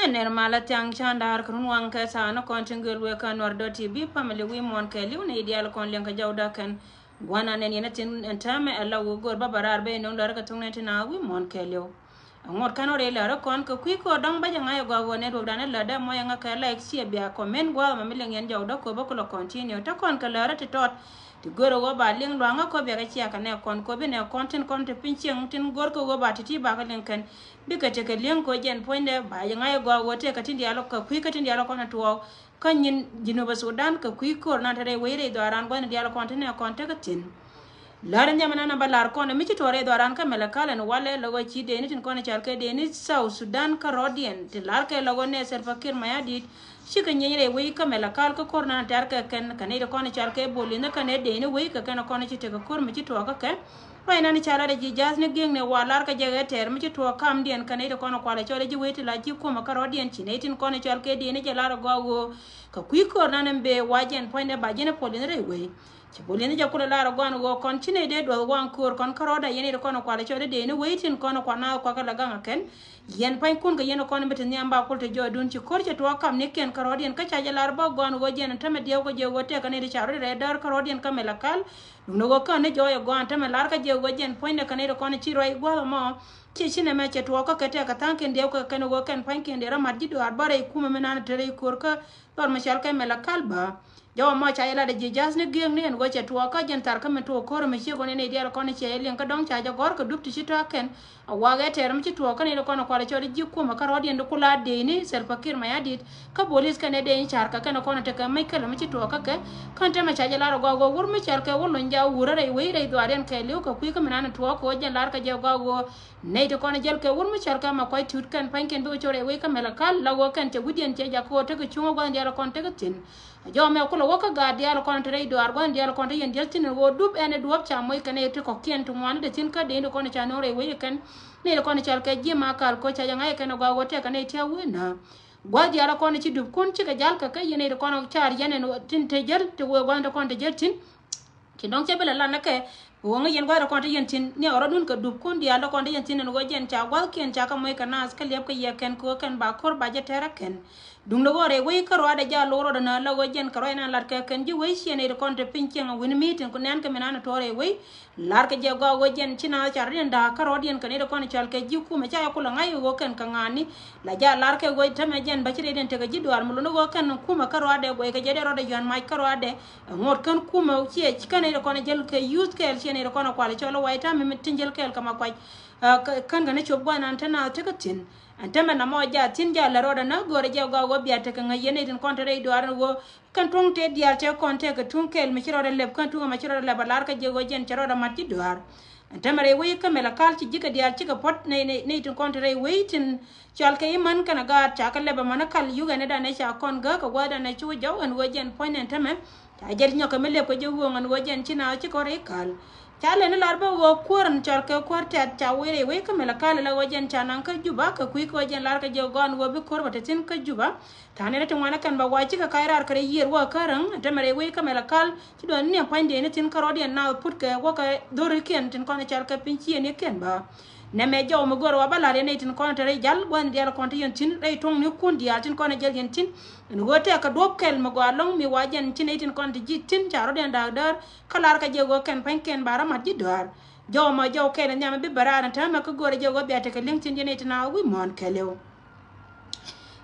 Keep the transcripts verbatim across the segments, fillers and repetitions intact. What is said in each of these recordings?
Ɛn nɛr malä thiaŋ can da̱a̱r kɛ run waŋ kɛ thaak ni kɔn tin gël wek kä Nuɛr dot T V family wi̱i̱ muɔ̱ɔ̱n kɛɛliw ni diaal kɔn liɛŋ kɛ jɔwdä kɛn. Gua̱n anɛn yɛn a thin ɛn täämɛ ɛ la wä go̱o̱r bä bä raar ben nöŋ lɔr kɛ thuŋ nɛn tin a wi̱i̱ muɔ̱ɔ̱n kɛɛliw. Ɛŋot kɛn wä rɛy lɛr kɔn kɛ kui̱ ko̱r dɔ̱ŋ bä jɛ ŋa̱c ɛ gɔaa ɣöö network dan ɛ lät dee mɔc ɛŋa kɛ like share bia comment gua̱a̱th ɛmɛ mi liŋ yɛn jɔwdä köp bä kulɛ continue. Te kɔn kɛ lɛr ti tɔt ti gör ɛ ɣöö ba liŋ luaŋä köp bia kɛ cia kɛ nɛ kɔn köp bi nɛ kɔn tin kɔn ti piny cieŋ tin gör kɛ ɣöö ba ti̱ti̱ ba kɛ liŋ kɛn. Bikɛ tekɛ li̱eŋ kɛ ɣöö jɛn puɔ̱nydɛ ba jɛ ŋa̱c ɛ gɔaa ɣöö tëëkɛ tin diaal kɛ kui̱ kä tin diaal kɔn ɛ tuɔɔk. Kä nyin Jinub Sudan kɛ kui̱ ko̱r nan te rɛy wec rɛy dhɔaaran gua̱n diaal kɔn te nɛ kɔn tekɛ thi̱n. La̱r in nhiam inan a bä la̱r kɔn mi ci tuɔɔk rɛy dhɔaaran kä Malakal ɛn walɛ lɛ ɣöö ci deni tin kɔn i̱ cal kɛ deni South Sudan kä rɔɔdiɛn ti la̱r kɛ lɛ ɣöö nɛ Salva Kiir Mayardit cikɛ nyieny rɛy wec kä Malakal kä ko̱r nan tɛ̈r kɛ kɛn kɛ nɛy ti kɔn i̱ cal kɛ Bol Inth kɛnɛ deni wec kɛ kɛn kɔn i̱ ci tekɛ ko̱r mi ci tuɔɔk kä kɛ. Ruac nan i̱ ca lat ɛ ji̱ ja̱th ni gi̱eŋni wa lar kɛ jɛ ɣɛ tɛɛr mi ci tuɔɔk kamdiɛn kɛ nɛy ti kɔn ɛ kualɛ cɔl ɛ ji̱ wec ti la ji̱ kumɛ kä rɔɔdiɛn ci nɛy tin kɔn ɛ cɔl kɛ diɛn i̱ jɛ lar ɛ gɔaa ɣöö kɛ kui̱ ko̱r nan ɛn bee wa jɛn puɔ̱nydɛ ba ji̱n ɛ puɔl in rɛy wec. Ci puɔl in jɛ kulɛ lar ɛ gɔaa ni ɣöö kɔn ci nɛy dee duɔth waŋ ko̱r kɔn kä rɔɔdɛ yɛn i̱ ti kɔn ɛ kualɛ cɔl ɛ dee ni wec tin kɔn ɛ kual na kuakɛ la gaŋ ɛ kɛn. Yɛn pa̱ny kun kɛ yɛn kɔn bi te nhiam ba kul te jɔɔdun ci ko̱r cɛ tuɔɔk kamnikiɛn kä rɔɔdiɛn kä ca jɛ lar bä gɔaa ni ɣöö jɛn ɛn tämɛ diɛw kɛ jɛ ɣöö tɛk kɛ nɛy ti ca rɔɔdɛ rɛɛ däär kä rɔɔdiɛn kä Malakal. Duundɛ ɣöö kän ni jɔɔc ɛ gɔaa ɛn tämɛ lar kä jɛ ɣöö jɛn puɔ̱nydɛ kɛ nɛy ti kɔn ci ruac gua̱a̱th ɛmɔ. Ci ci nɛmɛ cɛ tuɔɔk kä kɛ tɛk kɛ tha̱a̱ŋkiɛn diɛw kɛ kɛn ɣöö kɛn pua̱nykiɛn dee rɔ mat ji̱ dɔaar bä rɛy kumɛ mi nan te rɛy ko̱r kä lɔr mi cɔal kɛ Malakal bä. Jɔw ɛmɔ ca jɛ lat ɛ ji̱ ja̱th ni gi̱eŋni ɛn ɣöö cɛ tuɔɔk kä jɛn thar kä mi tuɔɔk ko̱r ɛmɛ ciek ɣöö nɛy diaal kɔn cɛ liɛŋ kä dɔ̱ŋ ca jɛ gɔ̱r kɛ dup ti ci tɔ̱ kɛn. A wak ɛ tɛɛr mi ci tuɔɔk kä nɛy ti kɔn kualɛ cɔl i̱ ji̱ kumɛ kä rɔ̱diɛn di kula deni Salva Kiir Mayardit. Kä bolis kɛnɛ deni car kɛ kɛn kɔn tekɛ mec kɛlɛ mi ci tuɔɔk kä kɛ. Kän tɛmɛ ca jɛ lar a gɔaa ɣöö wur mi cɔal kɛ wur luny ja wurä rɛy wec rɛy dhuaariɛn kɛɛliw kɛ kui̱ kä mi nan tuɔɔk kɛ ɣöö jɛn lar kɛ jɛ gɔaa ɣöö nɛy ti kɔn jäl kɛ wur mi cɔal kɛ ma kuac tut kɛn pa̱nykiɛn bikɛ cɔl rɛy wec kä Malakal la ɣöö kɛn cɛ wi̱cdiɛn cɛ jak kɛ ɣöö tekɛ cuŋä gua̱n diaal kɔn tekɛ thi̱n. A jɔw mɛ kulɛ wä kä gaat diaal kɔn te rɛy dɔaar gua̱n diaal kɔn te yɛn diaal thi̱n ɣöö dup ɛn ɛ duɔ̱p ca moc kɛn ɛ ti kɔ̱kiɛn ti ŋuan ti thi̱n kä dee ni kɔn ca no̱o̱ŋ rɛy wec ɛ kɛn. Nɛy ti kɔn cal kɛ ji̱ ma kal ko̱ ca jɛ ŋa̱c ɛ kɛn ɛ gɔaa ɣöö tɛk kɛn ɛ tia̱a̱ wee nä. Gua̱th diaal kɔn ci dupkun cikɛ jal kɛ kä yɛn nɛy ti kɔn car yɛn ɛn tin te jäl ti wee gua̱n ti kɔn te jäl thi̱n. Ci dɔ̱ŋ cɛ bi lɛ lan nä kɛ. Ɣöö ŋäc yɛn gua̱th ti kɔn te yɛn thi̱n ni ɣɔrɔ dun kɛ dupkun diaal ti kɔn te yɛn thi̱n ɛn ɣöö jɛn ca gua̱thkiɛn ca kɛ moc kɛ naath kä liɛp kä yɛ kɛn kɛ ɣöö kɛn ba ko̱r ba jɛ tɛr ɛ kɛn. Duŋdɛ ɣöö rɛy wec kä ruaadɛ jal lo̱k rɔɔdɛ nä la ɣöö jɛn kɛ ruac nan lat kɛ kɛn ji̱ wec ciɛ nɛy ti kɔn te piny cieŋ ɛ wi̱n mi̱i̱tin ku nɛn kɛ mi nan ɛ tuɔɔk rɛy wec. Lar kɛ jɛ gɔaa ɣöö jɛn ci naath car riɛn da̱a̱k kä rɔɔdiɛn kɛ nɛy ti kɔn cɔal kɛ ji̱ kumɛ ca yɛ kulɛ ŋa̱c ɣöö kɛn kɛ ŋa̱a̱ni. La jal lar kɛ ɣöö tämɛ jɛn bä ci rɛydiɛn tekɛ ji̱ duaar mi luni ɣöö kɛn kumɛ kä ruaadɛ guɛy kɛ jɛ dee rɔɔdɛ yuan mac kä ruaadɛ. Ɛ ŋot kän kumɛ ciɛ kän nɛy ti kɔn jäl kɛ yuth kɛɛl ciɛ nɛy ti kɔn kualɛ cɔl ɛ wac ta̱a̱ mi tin jäl kɛɛl kɛ ma kuac. Ɛ, kän kɛ ni cop gua̱n an te naath tekɛ thi̱n. Ɛn tämɛ namɔ jaa thi̱n jaa lɛ rɔɔdɛ na göörä jɛ gɔaa ɣöö bia tekɛ ŋäc yɛn nɛy tin kɔn te rɛy duaar ɛn ɣöö kɛn tuɔ̱ŋ tëë diaal tëë kɔn tëë kɛ tuŋ kɛɛl mi ci rɔɔdɛ lɛp kɛn tuŋ ɛmɛ ci rɔɔdɛ lɛp a lar kä jiɛ ɣöö jɛn cɛ rɔɔdɛ mat ji̱ duaar. Ɛn tämɛ rɛy wec kä Malakal ci ji̱ kɛ diaal cikɛ puɔ̱t nɛy nɛy nɛy tin kɔn te rɛy wec tin cɔal kɛ i̱ män kɛn a gaat ca kɛ lɛp ɛmän ɛ kal yuk ɛn ɛ danɛ ca kɔn gääk kɛ gua̱a̱th danɛ cu jɔw ɛn ɣöö jɛn puɔ̱ny ɛn tämɛ. Ca jɛl nyɔk kɛ mi lɛp kɛ ji̱ ɣööŋ ɛn ɣöö jɛn ci naath ci kɔn rɛy kal. Ca lɛn i̱ lar bä ɣöö kuäär ɛn cɔal kɛ kuäär tɛ̈t ca wec rɛy wec kä Malakal ɛ la ɣöö jɛn ca naŋ kä Juba kɛ kui̱ kɛ ɣöö jɛn lar kɛ jiɛ gɔaa ɛn ɣöö bi ko̱r bä te thi̱n kä Juba. Tha̱a̱ŋ nɛy ti ŋuan ɛ kɛn ba wac cikɛ kac raar kɛ rɛy yiër wä kärä. Tämɛ rɛy wec kä Malakal ci duɔ̱n ni pua̱nydiɛn ni thi̱n kä rɔ̱diɛn naath put kɛ wä kɛ dho̱rikiɛn tin kɔn cal kɛ piny ciëënikiɛn bä. Nɛmɛ jɔw mi gör wa bä la̱r yɛn nɛy tin kɔn te rɛy jal gua̱n diaal kɔn te yɛn thi̱n rɛy tuɔ̱ŋnikun diaal tin kɔn jäl yɛn thi̱n. Ɛn ɣöö tɛk kɛ duɔ̱p kɛl mi gɔaa lɔ̱ŋ mi wa jɛn ci nɛy tin kɔn te ji̱ thi̱n ca rɔ̱diɛn da̱a̱k däär kä la̱r kɛ jɛ ɣöö kɛn pua̱nykiɛn ba rɔ mat ji̱ däär. Jɔw mɔ jɔw kɛl in nhiam i̱ bi bɛ raar in täämɛ kä göörä jɛ ɣöö bia tekɛ li̱eŋ thi̱n yɛn nɛy tin a wi̱i̱ muɔ̱ɔ̱n kɛɛliw.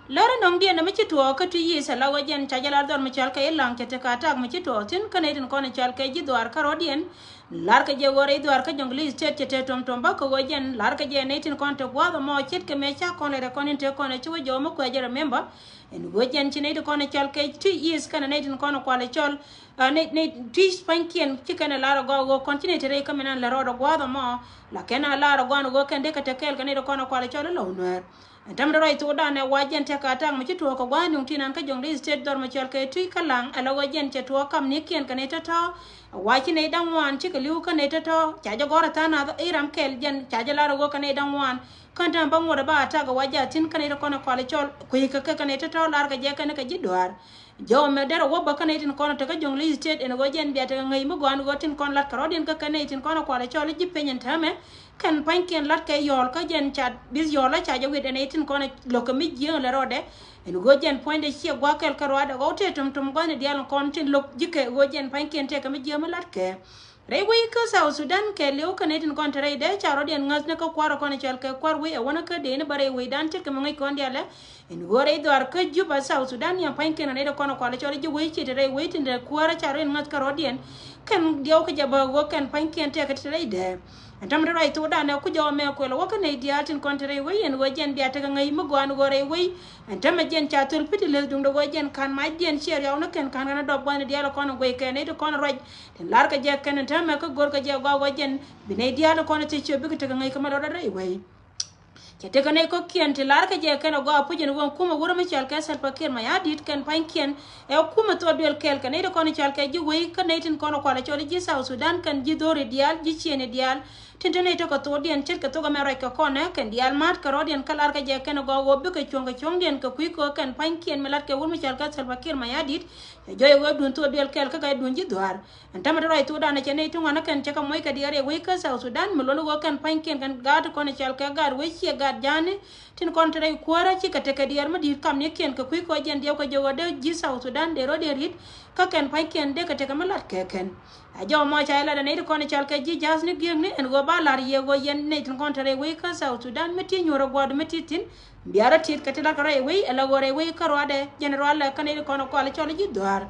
Lär inɔŋdiɛn mi ci tuɔɔk kä ti yiëë thilɛ ɣöö jɛn ca jɛ lar dhɔr mi cɔal kɛ i̱ Laŋ cɛ tekɛ attack mi ci tuɔɔk thi̱n kä nɛy tin kɔn cɔal kɛ ji̱ dhuaar kä rɔ̱diɛn. Lar kɛ jɛ ɣöö rɛy dhuaar kä Jonglei State cɛ te tuɔm tuɔm bä kɛ ɣöö jɛn lar kɛ jɛ nɛy tin kɔn te gua̱a̱th ɛmɔ ce̱tkɛ mëë ca kɔn lɛ rɛ kɔn in te kɔn ɛ ci wä jɔw mi kuɛ jɛ remember. Ɛn ɣöö jɛn ci nɛy ti kɔn ɛ cɔl kɛ Twic East kɛnɛ nɛy tin kɔn ɛ kual ɛ cɔl, ah, nɛy, nɛy Twic pa̱nykiɛn ci kɛn ɛ lar ɛ gɔaa ɣöö kɔn ci nɛy te rɛy kä min an lɛ rɔɔd ɛ gua̱a̱th ɛmɔ. La kɛn a lar ɛ gɔaa ɛn ɣöö kɛn dee kɛ te kɛɛl kɛ nɛy ti kɔn ɛ kual ɛ cɔl ɛ Lɔw Nuɛɛr. Ɛn täämɛ te ruac thokdan ɛ wa jɛn tekɛ attack mi ci tuɔɔk kɛ gua̱a̱th nuŋ tin an kä Jonglei State dhɔr mi cɔl kɛ Twic kä Laŋ, ɛ la ɣöö jɛn cɛ tuɔɔk kamnikiɛn kɛ nɛy tɔ̱tɔ̱. Ɛ wa ci nɛy da̱ŋ ŋuan cikɛ li̱w kä nɛy tɔ̱tɔ̱. Ca jɛ gɔ̱r ɛ tha̱a̱ŋ nath i̱ ram kɛl jɛn ca jɛ lar ɛ ɣöö kɛ nɛy da̱ŋ ŋuan. Kä ɛn täämɛ bä ŋot ɛ ba attack ɛ wa jɛ a thi̱n kä nɛy ti kɔn ɛ kual ɛ cɔl kui̱ kɛ kɛ kɛ nɛy tɔ̱tɔ̱ lar kɛ jɛ kɛn kɛ ji̱ dɔaar. Jɔw mɛ derɛ wä bä kä nɛy tin kɔn ɛ te kä Jonglei State ɛn ɣöö jɛn bia tekɛ ŋäc mi gɔaa ɛn ɣöö tin kɔn lat kɛ rɔ̱diɛn kä kɛ nɛy tin kɔn ɛ kual ɛ cɔl i̱ ji̱ piny ɛn täämɛ. Kɛn pa̱nykiɛn la̱tkɛ yɔɔl kä jɛn ca bi̱th yɔɔl ɛ ca jɛ wit ɛn ɛ tin kɔn ɛ lo̱k kɛ mi jiääk lɛ rɔɔdɛ. Ɛn ɣöö jɛn puɔ̱nydɛ ciɛ gua̱a̱k kɛl kä ruaadɛ ɣɔw tëë tomtom gua̱thni diaal in kɔn tin lo̱k ji̱ kɛ ɣöö jɛn pa̱nykiɛn tëë kɛ mi jiääk mi la̱tkɛ. Rɛy wec kä South Sudan kɛɛliw kä nɛy tin kɔn te rɛydɛ ca rɔ̱diɛn ŋäth ni kä kua̱r ɛ kɔn ɛ cɔal kɛ kua̱r wec ɛ wänä kä dee ni bä rɛy wecdan ce̱tkɛ mi ŋäc kɔn diaalɛ. Ɛn ɣöö rɛy dhɔaar kä Juba South Sudan yɛn pa̱nykiɛn ɛ nɛy ti kɔn ɛ kual ɛ cɔl i̱ ji̱ wec ci te rɛy wec tin te kuäärä ca rɔ̱diɛn ŋäth kä rɔ̱diɛn. Kɛn diɛw kä jɛ bä ɣöö kɛn pa̱nykiɛn tëëkɛ ti te rɛydɛ. Ɛn täämɛ te ruac thokdan ɛ ku jɔw mɛ kuël ɛ wä kä nɛy diaal tin kɔn te rɛy wec ɛn ɣöö jɛn bia tekɛ ŋäc mi gɔaa ɛn ɣöö rɛy wec. Ɛn täämɛ jɛn ca thöl pi̱t ti leth duundɛ ɣöö jɛn ka̱n mac diɛn ciɛ riaw ni kɛn ka̱n kɛn a dɔp gua̱thni diaal kɔn ɛ guɛc kɛ nɛy ti kɔn ɛ ruac. Tin lar kɛ jɛ kɛn ɛn täämɛ kä go̱r kɛ jɛ gɔaa ɣöö jɛn bi nɛy diaal kɔn ɛ thiec ciö bikɛ tekɛ ŋäc kä mi lɔt rɛy wec. Cɛ tekɛ nɛy kɔ̱kiɛn ti lar kɛ jɛ kɛn ɛ gɔaa puc ɛn ɣöö kumɛ wurɛ mi cɔal kɛ Salva Kiir Mayardit kɛn pa̱nykiɛn ɛ kumɛ thok duel kɛɛl kɛ nɛy ti kɔn cɔal kɛ ji̱ wec kä nɛy tin kɔn kual ɛ cɔl i̱ ji̱ South Sudan kɛn ji̱ dho̱ri diaal ji̱ ciëëni diaal. Tin te nɛy tekɛ thokdiɛn ce̱tkɛ thok ɛmɛ ruac kɛ kɔn ɛ kɛn diaal ma̱a̱t kɛ rɔ̱diɛn kä lar kɛ jɛ kɛn ɛ gɔaa ɣöö bikɛ cuɔ̱ŋ kɛ cuɔ̱ŋdiɛn kɛ kui̱ kɛ kɛn pa̱nykiɛn mi lat kɛ wur mi cɔal kɛ Salva Kiir Mayardit. Cɛ jɔɔc ɛ ɣöö duun thok duel kɛɛl kä kɛ duun ji̱ dhuaar. Ɛn täämɛ te ruac thokdan ɛ cɛ nɛy ti ŋuan ɛ kɛn cɛ kɛ moc kɛ diɛɛr ɛ wec kä South Sudan mi luɔ̱n ɣöö kɛn pa̱nykiɛn kɛn gaat ti kɔn ɛ cɔal kɛ gaat wec ciɛ gaat ja̱a̱ni. Tin kɔn te rɛy kuäärä cikɛ tekɛ diɛɛr mi di̱i̱t kamnikiɛn kɛ kui̱ kɔc jɛn diɛw kɛ jɛ ɣöö dee ji̱ South Sudan dee rɔ̱diɛn ri̱t. Kä kɛn pa̱nykiɛn dee kɛ tekɛ mi lat kɛ kɛn. A jɔw mɔ ca jɛ lat ɛ nɛy ti kɔn ɛ cɔal kɛ ji̱ ja̱a̱th ni gi̱eekni ɛn ɣöö ba la̱r yɛ ɣöö yɛn nɛy tin kɔn te rɛy wec kä South Sudan mi ti nyuur ɛ gua̱a̱r mi ti thi̱n. Bia rɔ ti̱t kɛ ti lat kɛ rɛy wec ɛ la ɣöö rɛy wec kä ruaadɛ jɛn ruaadɛ kä nɛy ti kɔn ɛ kual ɛ cɔl ji̱ dhuaar.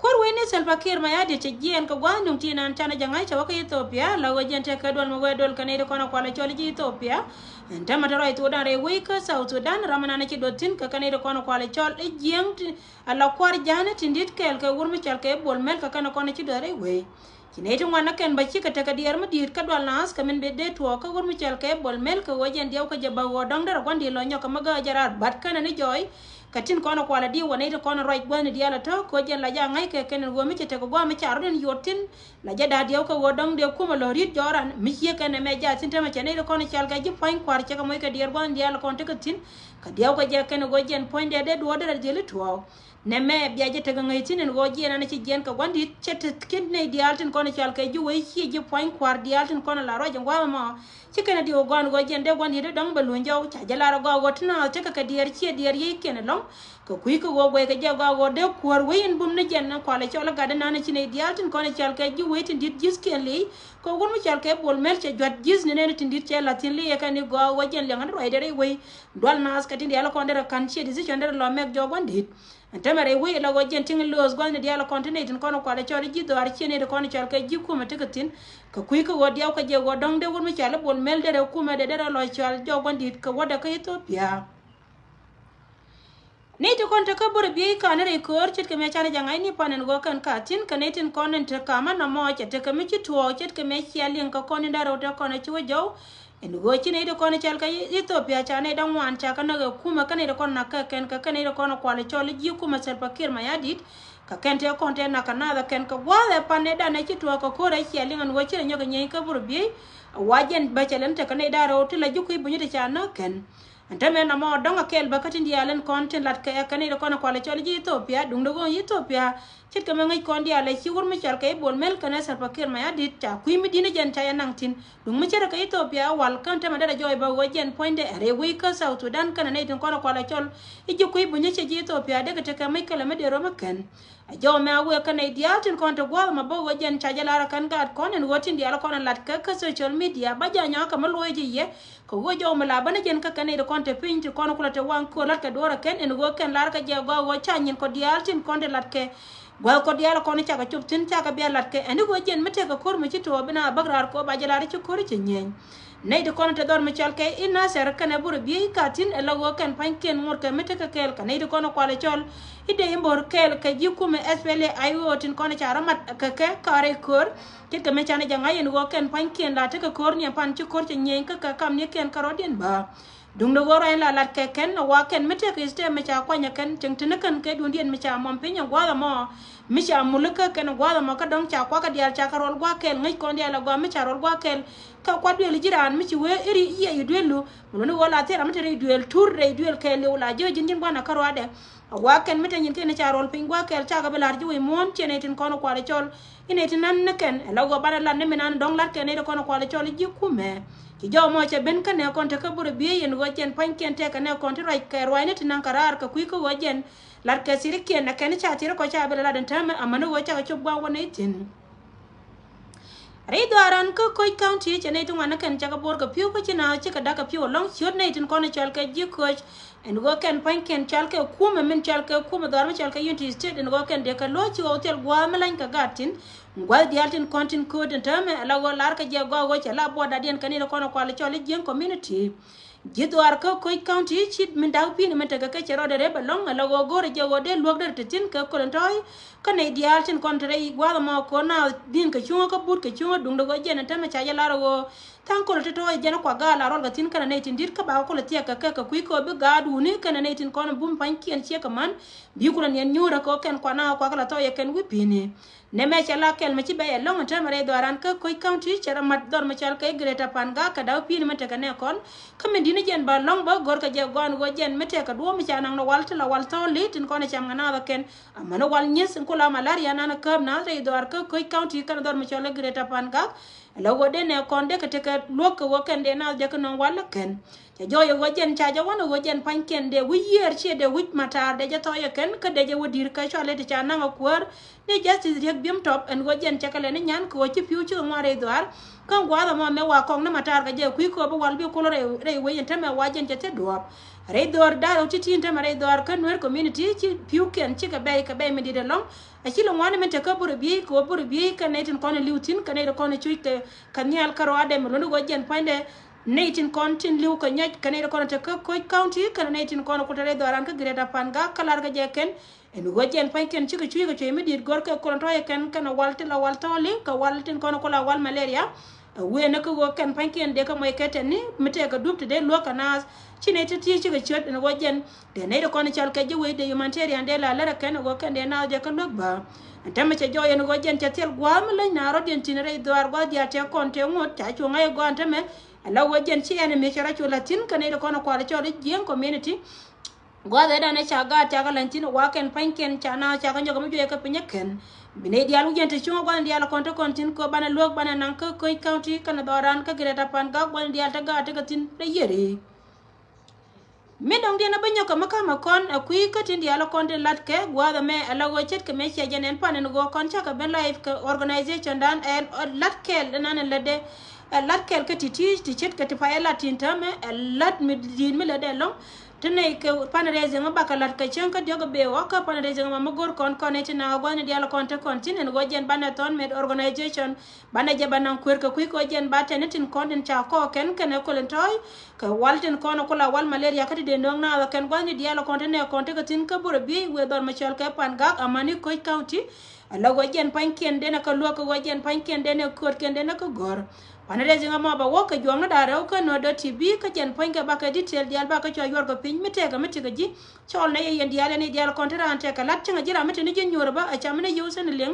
Kuäär wec ni Salva Kiir Mayardit cɛ jiɛɛn kɛ gua̱a̱th nuŋ ti naan canɛ jɛ ŋa̱c cɛ wä kä Ethiopia la ɣöö jɛn tekɛ duel mi wee duel kɛ nɛy ti kɔn ɛ kual ɛ cɔl ji̱ Ethiopia. Ɛn täämɛ te ruac thokdan rɛy wec kä South Sudan ram mi naan ci doth thi̱n kɛ kɛ nɛy ti kɔn ɛ kual ɛ cɔl i̱ jiɛɛn ti a la kua̱r ja̱a̱ni tin di̱t kɛɛl kɛ wur mi cɔal kɛ Bol Mel kɛ kɛn ɛ kɔn ɛ ci doth rɛy wec. Ci nɛy ti ŋuan ɛ kɛn bä cikɛ tekɛ diɛɛr mi di̱i̱t kä dual naath kɛ min bi dee tuɔɔk kä wur mi cɔal kɛ Bol Mel kɛ ɣöö jɛn diɛw kä jɛ bä ɣöö dɔ̱ŋ derɛ gua̱n di̱i̱t lɔ nyɔk kɛ mi gääk jɛ raar bat kɛn ɛ ni jɔɔy. Kɛ tin kɔn ɛ kual ɛ di̱i̱t wä nɛy ti kɔn ɛ ruac gua̱thni diaal ɛ tɔ̱ kɛ ɣöö jɛn la jɛ a ŋa̱c kɛ kɛn ɛn ɣöö mi cɛ tekɛ gua̱a̱th mi ca rɔ̱diɛn yot thi̱n. La jɛ da̱a̱ diɛw kɛ ɣöö dɔ̱ŋ dee kumɛ lɔ ri̱t jɔɔran mi ciek kɛn ɛmɛ jaath thi̱n täämɛ cɛ nɛy ti kɔn ɛ cɔal kɛ ji̱ pua̱ny kua̱r cɛ kɛ moc kɛ diɛɛr gua̱thni diaal ɛ kɔn tekɛ thi̱n. Kɛ diɛw kɛ jɛ kɛn ɛ ɣöö jɛn puɔ̱nydɛ dee duɔ̱ɔ̱r derɛ dhil i̱ tuɔɔk. Nɛmɛ bia jɛ tekɛ ŋäc thi̱n ɛn ɣöö jiɛn ɛn ci jiɛn kɛ gua̱n di̱t cɛ te ki̱n nɛy diaal tin kɔn cɔal kɛ ji̱ wec ciɛ ji̱ pua̱ny kua̱r diaal tin kɔn la ruac ɛn gua̱a̱th ɛmɔ. Ci kɛn ɛ diw ɛ gɔaa ɛn ɣöö jiɛn dee gua̱n di̱t dee dɔ̱ŋ bɛ luny jɔw ca jɛ lar ɛ gɔaa ɣöö ti naath tekɛ kɛ diɛɛr ciɛ diɛɛr yiëëc kiɛn ɛlɔ̱ŋ. Kɛ kui̱ kɛ ɣöö guɛckɛ jɛ gɔaa ɣöö dee kuäär wec in bum ni jɛn ɛn kual ɛ cɔl ɛ gat ɛn naan ci nɛy diaal tin kɔn cɔal kɛ ji̱ wec tin di̱t ji̱thkiɛn li̱i̱. Kɛ wun mi cɔal kɛ Bol Mel cɛ jua̱t ji̱th ni nɛn tin di̱t cɛ la̱th thi̱n li̱i̱ ɛ kɛn i̱ gɔaa ɣöö jɛn liɛŋä dee ruacdɛ rɛy wec. Dual naath kɛ tin diaal kɔn derɛ ka̱n ciɛ decision derɛ lɔ mɛk jɔk gua̱n di̱t. Ɛn täämɛ rɛy wec la ɣöö jɛn ti̱ŋ lo̱o̱th gua̱thni diaal kɔn ti nɛy tin kɔn kual cɔl ji̱ dhɔaar ciɛ nɛy ti kɔn cɔal kɛ ji̱ kumɛ tekɛ thi̱n. Kɛ kui̱ kä ɣöö diaw kɛ jɛ ɣöö dɔ̱ŋ dee wur mi cɔal i̱ Bol Mel derɛ kumɛ dee derɛ lɔ cɔal jɔk gua̱n di̱t kɛ wädɛ kä Ethiopia. Nɛy ti kɔn te kä bur biey ka̱n rɛy köör ce̱tkɛ mëë canɛ jɛ ŋa̱c ni pan ɛn ɣöö kɛn ka thi̱n kɛ nɛy tin kɔn ɛn te ka̱mä nɔmɔ cɛ tekɛ mi ci tuɔɔk ce̱tkɛ mëë cia liŋ kɛ kɔn in da̱rɛ wä te kɔn ɛ ci wä jɔw. Ɛn ɣöö ci nɛy ti kɔn cɔal kɛ Ethiopia ca nɛy da̱ŋ ŋuan ca kɛ näk ɛ kumɛ kä nɛy ti kɔn näk kɛ kɛn kɛ kä nɛy ti kɔn kual cɔl ji̱ kumɛ Salva Kiir Mayardit. Kɛ kɛn tëë kɔn tëë näk kɛ naath ɛ kɛn kɛ gua̱a̱th ɛ pan nɛy da̱n ɛ ci tuɔɔk kɛ ko̱r ɛ cia liŋ ɛn ɣöö ci rɛ nyɔk ɛ nyieeny kä bur biey. Ɛ wa jɛn bä cɛ lɛn tekɛ nɛy da̱rɛ wä ti la ji̱ kui̱ bunyä ti ca näk kɛn. Ɛn täämɛ nɔmɔ dɔ̱ŋ a kɛl bä kä tin diaal ɛn kɔn tin lat kɛ ɛ kɛn i̱ kɔn ɛ kualɛ cɔl ji̱ Ethiopia duundɛ ɣöö Ethiopia. Ce̱tkɛ mɛ ŋäc kɔn diaal ɛ ci wur mi cɔal kɛ i̱ Bol Mel kɛnɛ Salva Kiir Mayardit ca kui̱ mi di̱t ni jɛn ca yɛ naŋ thi̱n. Duŋ mi ce̱tkɛ Ethiopia wal kɛn täämɛ derɛ jɔɔc bä ɣöö jɛn puɔ̱nydɛ ɛ rɛy wec kä South Sudan kɛnɛ nɛy tin kɔn ɛ kualɛ cɔl i̱ ji̱ kui̱ bunyä ciɛ ji̱ Ethiopia dekɛ tekɛ mec kɛlɛ mi dee röm ɛ kɛn. A jɔw mɛ a wëë kä nɛy diaal tin kɔn te gua̱a̱th ma bä ɣöö jɛn ca jɛ lar ɛ kɛn gaat kɔn ɛn ɣöö tin diaal kɔn ɛ lat kɛ kä social media bä jɛ a nyɔak kɛ mi lo̱c ji̱ yɛ. Kɛ ɣöö jɔw mi la bä ni jɛn kä kɛn nɛy ti kɔn te piny ti kɔn kulɛ te waŋ köör lat kɛ duɔ̱ɔ̱r ɛ kɛn ɛn ɣöö kɛn lar kɛ jɛ gɔaa ɣöö ca nyin kɔ diaal tin kɔn te lat kɛ Gua̱th kɔ diaal kɔn cakɛ cop thi̱n cakɛ bia lat kɛ ɛn i̱ ɣöö jɛn mi tekɛ ko̱r mi ci tuɔɔk bi na bäk raar kɛ ɣöö ba jɛ lar ci ko̱r cɛ nyieny. Nɛy ti kɔn te dhɔr mi cɔal kɛ i̱ Nasir kɛnɛ Bur Biey ka thi̱n ɛ la ɣöö kɛn pa̱nykiɛn ŋot kɛ mi tekɛ kɛɛl kɛ nɛy ti kɔn kualɛ cɔl i̱ dee i̱ bo̱r kɛɛl kɛ ji̱ kumɛ S P L A I O tin kɔn ca rɔ mat kɛ kɛ ka rɛy ko̱r. Ce̱tkɛ mi canɛ jɛ ŋa̱c ɛn ɣöö kɛn pa̱nykiɛn la tekɛ ko̱r ni ɛn pan ci ko̱r cɛ nyieny kä kɛ kam ni kɛn kärɔ̱diɛn bä. Duŋdɛ ɣöö ruac in la lat kɛ kɛn ɛ wa kɛn mi tëëkɛ step mi ca kuany ɛ kɛn cieŋ tini kɛn kɛ duundiɛn mi ca mɔm piny ɛ gua̱a̱th ɛmɔ. Mi ca mul kä kɛn ɛ gua̱a̱th ɛmɔ kä dɔ̱ŋ ca kuakä diaal ca kɛ ruɔl gua̱a̱th kɛl ŋäc kɔn diaal ɛ gɔaa mi ca ruɔl gua̱a̱th kɛl. Kä kua̱t duëël ji̱ raan mi ci wee i̱ ri yiɛc i̱ duëëlu. Mi luɔ̱ni ɣöö la thil ram mi te rɛy duëël tur rɛy duëël kɛɛliw la ji̱ ji̱n ji̱n gua̱n ɛ kä ruaadɛ. A wa kɛn mi te nyin kɛn ca ruɔl piny gua̱a̱th kɛl cakɛ bi la̱r ji̱ wec muɔ̱ɔ̱n ciɛ nɛy tin kɔn kualɛ cɔl. I̱ nɛy tin nan ni kɛn ɛ la ɣöö banɛ lat ni mi nan dɔ̱ŋ lat kɛn nɛy ti kɔn kualɛ cɔl i̱ ji̱ kumɛ. Ci jɔw mɔ cɛ ben kä nɛ kɔn te kä Bur Biey ɛn ɣöö jɛn pa̱nykiɛn tɛkɛ nɛ kɔn ti ruac kɛ ruacni ti naŋ kɛ raar kɛ kui̱ kä ɣöö jɛn lat kɛ thirikiɛn ɛ kɛn ca thiri kɔ ca bɛ la lat ɛn täämɛ amäni ɣöö cakɛ cop gua̱a̱k wä nɛy thi̱n. Rɛy dhɔaaran kä Koc County cɛ nɛy ti ŋuan ni kɛn cakɛ bo̱r kɛ pi̱w kä ci naath cikɛ da̱k kɛ pi̱w ɛlɔ̱ŋ ciöt nɛy tin kɔn cɔal kɛ ji̱ Koc. Ɛn ɣöö kɛn pa̱nykiɛn cɔal kɛ kumɛ min cɔal kɛ kumɛ dhɔaar mi cɔal kɛ Unity State ɛn ɣöö kɛn dee kɛ lo̱c ci ɣɔw thil gua̱a̱th mi lany kɛ gaat thi̱n. Gua̱th diaal tin kɔn tin kööt in täämɛ ala ɣöö lar kɛ jɛ gɔaa ɣöö cɛ la buɔt dadiɛn kɛ ni ti kɔn kual cɔl i̱ Jieng community. Ji̱ dhuaar kä Koc County cit min da̱k pi̱n min tekɛ kɛ cɛ rɔɔdɛ rep ɛlɔ̱ŋ ala ɣöö go̱o̱rɛ jɛ ɣöö dee luäk dee te thi̱n kɛ köl in tɔ̱ɔ̱c. Kä nɛy diaal tin kɔn te rɛy gua̱a̱th ɛmɔ ko̱n naath di̱n kɛ cuŋä kä but kɛ cuŋä duŋdɛ ɣöö jɛn in täämɛ ca jɛ lar ɣöö tha̱a̱ŋ köl te tɔ̱ɔ̱c jɛn kuak gaal a rɔl kɛ thi̱n kɛnɛ nɛy tin di̱t kä bakɛ köl thiɛk kɛ kɛ kɛ kui̱ kɛ ɣöö bi gaat wuni kɛnɛ nɛy tin kɔn bum pa̱nykiɛn ciek kɛ man. Bi kulɛ niɛn nyuurä kɛ ɣöö kɛn kuan naath kuak kɛ la thɔɔyɛ kɛn wi̱i̱ pi̱i̱ni. Nɛmɛ cɛ la kɛl mi ci bɛy ɛlɔ̱ŋ in täämɛ rɛy dhɔaaran kä Koc County cɛ rɔ mat dhɔr mi cɔal kɛ Greater Pangak kɛ da̱k pi̱i̱ni mi tekɛ nɛ kɔn. Kä min di̱t ni jɛn ba lɔ̱ŋ bä go̱rkɛ jɛ gɔaa ɛn ɣöö jɛn mi tekɛ duɔ̱ɔ̱p mi ca naŋ ni wal ti la wal thɔɔli tin kɔn ɛ cam ŋɛ naath ɛ kɛn. Amäni wal nyieth in kula malaria nan ɛ kääp naath rɛy dhɔaar kä Koc County kɛn dhɔr mi cɔal i̱ Greater Pangak. Ala ɣöö dee nɛ kɔn dee kɛ tekɛ luäk kɛ ɣöö kɛn dee naath dee kɛ nöŋ wal ɛ kɛn. Cɛ jɔɔc ɛ ɣöö jɛn ca jɛ wän ɛ ɣöö jɛn pa̱nykiɛn dee wi̱c yiëër ciɛ dee wi̱c matar dee jɛ thɔɔc ɛ kɛn kä dee jɛ wä di̱i̱r kä cɔal i̱ ti ca naŋ ɛ kuäär. Ni Justice Riek Biem Top ɛn ɣöö jɛn cɛ kɛ lɛ ni nyan kɛ ɣöö ci pi̱w cikɛ ŋuan rɛy dhɔaar. Kä gua̱a̱th ɛmɔ mëë wa kɔŋ ni matar kɛ jɛ kui̱ kööp i̱ wal bi kul rɛy, rɛy wec in tämɛ wa jɛn cɛ thil duɔ̱ɔ̱p. Rɛy dhɔr da̱r ɣöö ti̱ti̱ in tämɛ rɛy dhɔaar kä Nuer community ci pi̱wkiɛn cikɛ bɛy kɛ bɛy mi di̱t ɛlɔ̱ŋ. A ci lɛ ŋuan min te kä Bur Biey kɛ ɣöö Bur Biey kɛ nɛy tin kɔn in li̱w thi̱n kɛ nɛy tin kɔn in cuc kɛ kɛ nhial kä rɔaadɛ mi luɔ̱ni ɣöö jɛn pua̱nydɛ. Nɛy tin kɔn tin li̱w kɛ nyɔc kɛ nɛy tin kɔn te kä Koc County kɛnɛ nɛy tin kɔn kul te rɛy dhɔran kä Greater Pangak kä lar kɛ jɛ kɛn. Ɛn ɣöö jɛn pa̱nykiɛn cikɛ cuc kɛ cuec mi di̱i̱t gɔ̱rkɛ kɔn tɔ̱ yɛ kɛn kɛnɛ wal ti la wal thɔɔli kɛ wal tin kɔn kul a wal malaria. Ɛ wëë ni kä ɣöö kɛn pa̱nykiɛn dee kɛ mɔc kɛ tɛni mi tɛkɛ dup ti dee luäk kɛ naath. Ci nɛy ti ti cikɛ ciöt ɛn ɣöö jɛn dee nɛy ti kɔn cɔl kɛ ji̱ wec dee humanitarian dee la lär ɛ kɛn ɛ ɣöö kɛn dee naath dee kɛ luäk bä. Ɛn tämɛ cɛ jɔɔc ɛn ɣöö jɛn cɛ thil gua̱a̱th mi leny na rɔ̱diɛn tin rɛy dhɔaar gua̱a̱th diaal tɛ kɔn tɛ ŋot ca cuŋ ɛ gɔaa ɛn tämɛ. Ala ɣöö jɛn ci ɛn mi cɛ rɔ cu la̱th thi̱n kɛ nɛy ti kɔn kual cɔl i̱ Jieng community. Gua̱a̱th ëëdan ɛ ca gaat ca kɛ la̱ny thi̱n wa kɛn pa̱nykiɛn ca na ca kɛ nyɔk mi juɔc kɛ piny ɛ kɛn. Bi nɛy diaal wi̱c ɛn te cuŋä gua̱a̱th diaal kɔn te kɔn thi̱n kɛ banɛ luäk banɛ naŋ kä Koc County kɛnɛ dhɔran kä Greater Pangak gua̱a̱th diaal te gaat tekɛ thi̱n rɛy yiëri. Mi dɔ̱ŋ diɛn a bä nyɔk kɛ mi ka̱mɛ kɔn ɛ kui̱ kä tin diaal kɔn tin la̱t kɛ gua̱a̱th ɛmɛ ala ɣöö ce̱tkɛ mëë ciɛ jɛn ɛn pan ɛn ɣöö kɔn cakɛ ben live kɛ organization dan ɛn la̱t kɛɛl ɛn an ɛn lätdɛ. Ɛ la̱t kɛɛl kä ti ti ti ce̱tkɛ ti pay ɛ la̱t tin täämɛ ɛ la̱t mi di̱i̱t mi lätdɛ ɛlɔ̱ŋ. Ti nɛy kɛ fundraising mi bakɛ la̱t kɛ cäŋ kä diɔ̱k ɛ bee ɣɔ̱k kä fundraising ɛmɔ mi go̱r kɔn kɔn ɛ ti na ɣä gua̱thni diaal kɔn te kɔn thi̱n ɛn ɣöö jɛn banɛ thɔn mɛt organization. Banɛ jɛ ba naŋ kueer kɛ kui̱ kɛ ɣöö jɛn ba tɛn ni tin kɔn tin ca kɔɔk kɛn kɛnɛ kol in tɔ̱ɔ̱c. Kɛ wal tin kɔn kula wal malaria kä ti dee nööŋ naath ɛ kɛn gua̱thni diaal kɔn ti nɛ kɔn ti kɛ thi̱n kä Bur Biey wëë dhɔr mi cɔl kɛ Pangak amäni Koc County. Ala ɣöö jɛn pa̱nykiɛn denɛ kɛ luäk kɛ ɣöö jɛn pa̱nykiɛn denɛ köötkiɛn denɛ kɛ gɔ̱r. Fundraising ɛmɔ bɛ wä kɛ juɔ̱ɔ̱ŋni da̱ŋ rɛw kä Nuer dot T V kä jɛn pa̱ny kɛ bakɛ detail diaal bakɛ cua yuɔr kɛ piny mi tëëkɛ mi ti kɛ ji̱. Cɔl nɛ yɛ yɛn diaal ɛn i̱ diaal kɔn ti raan tɛkɛ la̱t cäŋ ɛ ji̱ ram mi te ni ji̱ nyuur ɛ bä ɛ cam mi ni yio̱w sɛn liŋ.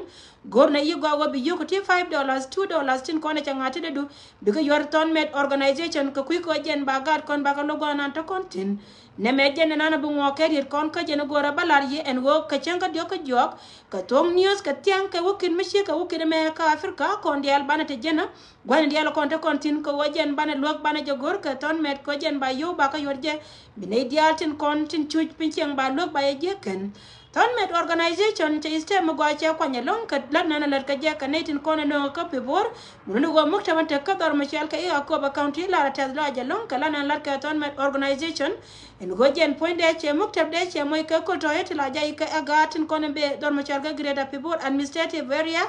Go̱r nɛ yi gɔaa ɣöö bi yio̱w kɛ ti five dollars, two dollars tin kɔn ɛ cɛ ŋa̱t ti dee du. Bikɛ yuɔr thɔn mɛt organization kɛ kui̱ kɛ jɛn ba gaat kɔn bakɛ lo̱k gua̱a̱th nan te kɔn thi̱n. Nɛmɛ jɛn ɛnan bi ŋuɔk kɛ riet kɔn kä jɛn go̱rɛ bä lar yi ɛn ɣöö kɛ cäŋ kä diɔ̱k kä jiɔk. Kɛ thoŋ news kɛ thiaŋ kɛ wä ki̱n mi ciek kɛ wä ki̱n ɛmɛ kä Africa kɔn diaal banɛ te jɛn ɛ. Gua̱n diaal kɔn te kɔn thi̱n kɛ ɣöö jɛn banɛ luäk banɛ jɛ go̱r kɛ thɔn mɛt kɛ jɛn ba yio̱w bakɛ yuɔr jɛ. Bi nɛy diaal tin kɔn tin cuc piny ciɛŋ ba luäk ba yɛ jiäk kɛn. Thɔn Mɛt Organization cɛ step mi gɔaa cɛ kuany ɛlɔ̱ŋ kɛ lät nan lät kɛ jɛ kɛ nɛy tin kɔn ɛ nööŋ kä Pibor. Mun ni ɣöö muktäp ɛn te kä dhɔr mi cɔal kɛ i̱ Akobo County lar a tɛth lɔaac ɛlɔ̱ŋ kɛ lät nan lät kɛ Thɔn Mɛt Organization. Ɛn ɣöö jɛn puɔ̱nydɛ cɛ muktäpdɛ cɛ moc kɛ köl tɔ̱ yɛ ti la jay kɛ ɛ gaat tin kɔn ɛ ben dhɔr mi cɔal kɛ Greater Pibor Administrative Area.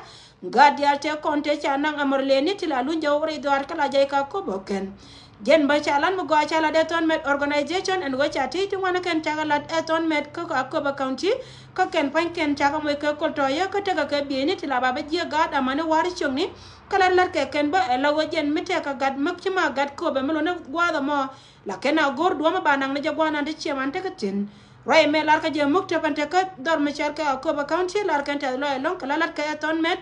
Gaat diaal tëë kɔn tëë ca naŋ amɔr lëëni ti la luny jɛ wä rɛy dhɔaar kä la jay kɛ Akobo kɛn. Jɛn bä ca lat mi gɔaa ca lat ɛ Thɔn Mɛt Organization ɛn ɣöö ca tëë ti ŋuan kɛn cakɛ lat ɛ Thɔn Mɛt kä Akobo County. Kä kɛn pua̱nykɛn cakɛ moc kɛ köl tɔ̱ yɛ kä tekɛ kɛ bieyni ti la ba bä jiɛ gaat amäni wa̱r ciökni. Kä lat lat kɛ kɛn bä ɛ la ɣöö jɛn mi tekɛ gat mi ci ma gat Akobo mi lotni gua̱a̱th ɛmɔ. La kɛn a go̱r duɔ̱ɔ̱m ba naŋ ni jɛ gua̱a̱th nan ti ciɛ man tekɛ thi̱n. Ruac ɛmɛ lar kɛ jɛ muktäp ɛn te kä dhɔr mi cɔal kɛ Akobo County lar kɛn tɛth lɔaac ɛlɔ̱ŋ kɛ la lat kɛ ɛ Thɔn Mɛt.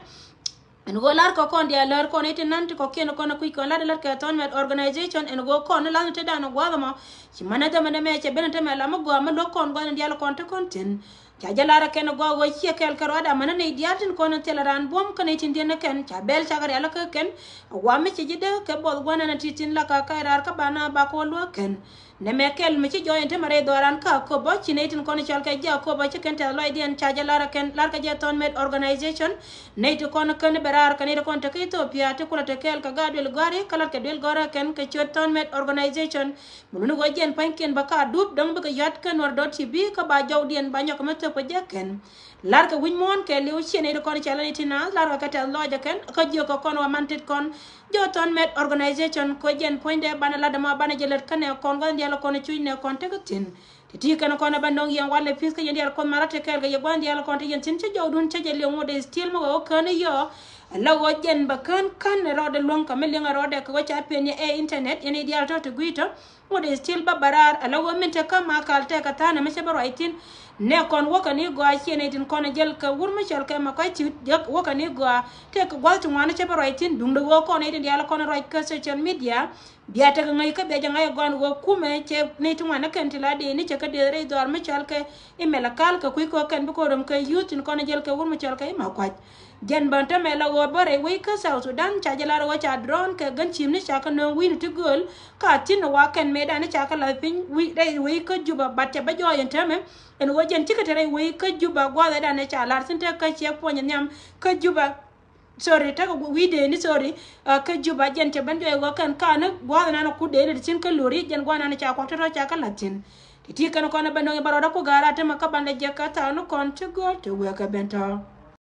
Ɛn ɣöö lar kɛ kɔn diaal lär kɔn i̱ ti nan ti kɔ̱kiɛn kɔn ɛ kui̱ kɔn lat lat kɛ Thɔn Mɛt Organization ɛn ɣöö kɔn ni la̱th ni te dan gua̱a̱th ɛmɔ. Ci mänɛ dhämɛ nɛmɛ cɛ ben ɛ tämɛ la mi gɔaa mi lo̱k kɔn gua̱a̱th ni diaal kɔn te kɔn thi̱n. Ca jɛ lar ɛ kɛn ɛ gɔaa ɣöö ciɛ kɛɛl kɛ ruac amäni nɛy diaal tin kɔn in thilɛ raan buɔ̱m kä nɛy tin diɛn ɛ kɛn ca bɛl cakɛ rial ɛ kä kɛn. Ɛ wa mi ci ji̱ dee kɛ buɔth gua̱a̱th nan ɛ ti tin la ka kac raar kä ba na ba kɛ wä luäk kɛn. Nɛmɛ kɛl mi ci jɔɔc in te mɛ rɛy dhɔaaran kä Akobo ci nɛy tin kɔn cɔal kɛ ji̱ Akobo ci kɛn tɛth lɔcdiɛn ca jɛ lar ɛ kɛn lar kɛ jɛ Thɔn Mɛt Organization. Nɛy ti kɔn kän bɛ raar kɛ nɛy ti kɔn te kä Ethiopia ti kulɛ te kɛɛl kɛ gaat duel gɔ̱a̱ri kä lat kɛ duel gɔ̱a̱rä kɛn kɛ ciöt Thɔn Mɛt Organization. Mun ni ɣöö jɛn pua̱nykiɛn bä ka dup dɔ̱ŋ bikɛ yɔ̱a̱t kä Nuer dot T V kä ba jɔwdiɛn ba nyɔk kɛ mi thöp kɛ jɛ kɛn. Lar kɛ wi̱c muɔ̱ɔ̱n kɛ li̱w ciɛ nɛy ti kɔn cɛ lɛ ni ti naath lar kɛ kɛ tɛth lɔcdɛ kɛn kä jiök kɛ kɔn wa man tit kɔn. Jɔw Thɔn Mɛt Organization kɛ jɛn puɔ̱nydɛ banɛ lat ɛmɔ banɛ jɛ lät kä nɛ kɔn gua̱n diaal kɔn cuc nɛ kɔn tekɛ thi̱n. Ti ti kɛn kɔn ɛ bä no̱ŋ yɛn walɛ pi̱th kä yɛn diaal kɔn marä ti kɛɛl kɛ yɛ gua̱n diaal kɔn ti yɛn thi̱n ci jɔwdun cä jɛ li̱w ŋot dee still mi wä wä kään i̱ yɔɔ. Ala wä jɛn bä kään kään ɛ rɔɔdɛ luäŋ kɛ mi liŋ ɛ rɔɔdɛ kɛ wä ca pen yɛ ɛ internet yɛn i̱ diaal tɔ̱ ti gui̱i̱ tɔ̱. Ŋot dee still bä bä raar ala wä min te kä ma kal tɛk kɛ tha̱a̱n ɛmɛ cä bä ruac thi̱n. Nɛ kɔn wäkäni gɔaa ciɛ nɛy tin kɔn ɛ jäl kɛ wur mi cɔl kɛ ma kɔc ti jek wäkäni gɔaa. Tëëkɛ gua̱th ti ŋuan cä bä ruac thi̱n duundɛ wä kɔn nɛy tin diaal kɔn ruac kä social media. Bia tekɛ ŋäc kä bia jɛ ŋa̱c ɛ gɔaan wä kumɛ cɛ nɛy ti ŋuan ɛ kɛn ti la dee ni cɛ kä dee rɛy dhɔaar mi cɔl kɛ imɛl ɛ kal kɛ kui̱ kɛ kɛn bi kɔn röm kɛ yuth tin kɔn ɛ jäl kɛ wur mi cɔl kɛ i̱ ma kuac. Jɛn bän tämɛ la ɣöö bä rɛy wec kä South Sudan ca jɛ lar ɣöö ca drone kɛ gän cimni ca kä nööŋ wi̱i̱ni ti gööl. Ka thi̱n ɛ wa kɛn mëëdan ca kä lath piny wi̱i̱ rɛy wec kä Juba bat ca bä jɔɔc ɛn tämɛ. Ɛn ɣöö jɛn cikɛ te rɛy wec kä Juba gua̱a̱th ɛdan ɛ ca lar thi̱n te kä ciɛ puɔ̱ny ɛ nhiam kä Juba. Sorry, tekɛ wi̱i̱ dee ni sorry. Kä Juba jɛn cɛ ben jɔɔc ɣöö kɛn ka ni gua̱a̱th ɛnan ɛ kut dee ni ti thi̱n kä lori jɛn gua̱a̱th ɛnan ɛ ca kuak tɔ̱tɔ̱ ca kä lath thi̱n. Ti ti kɛn kɔn ɛ ben dɔ̱ŋ ɛ bä rɔɔdä ku ga̱a̱r a tämɛ kä ban lɛ jɛ kä thaak ni kɔn ti gööl te wek ɛ ben tɔ̱.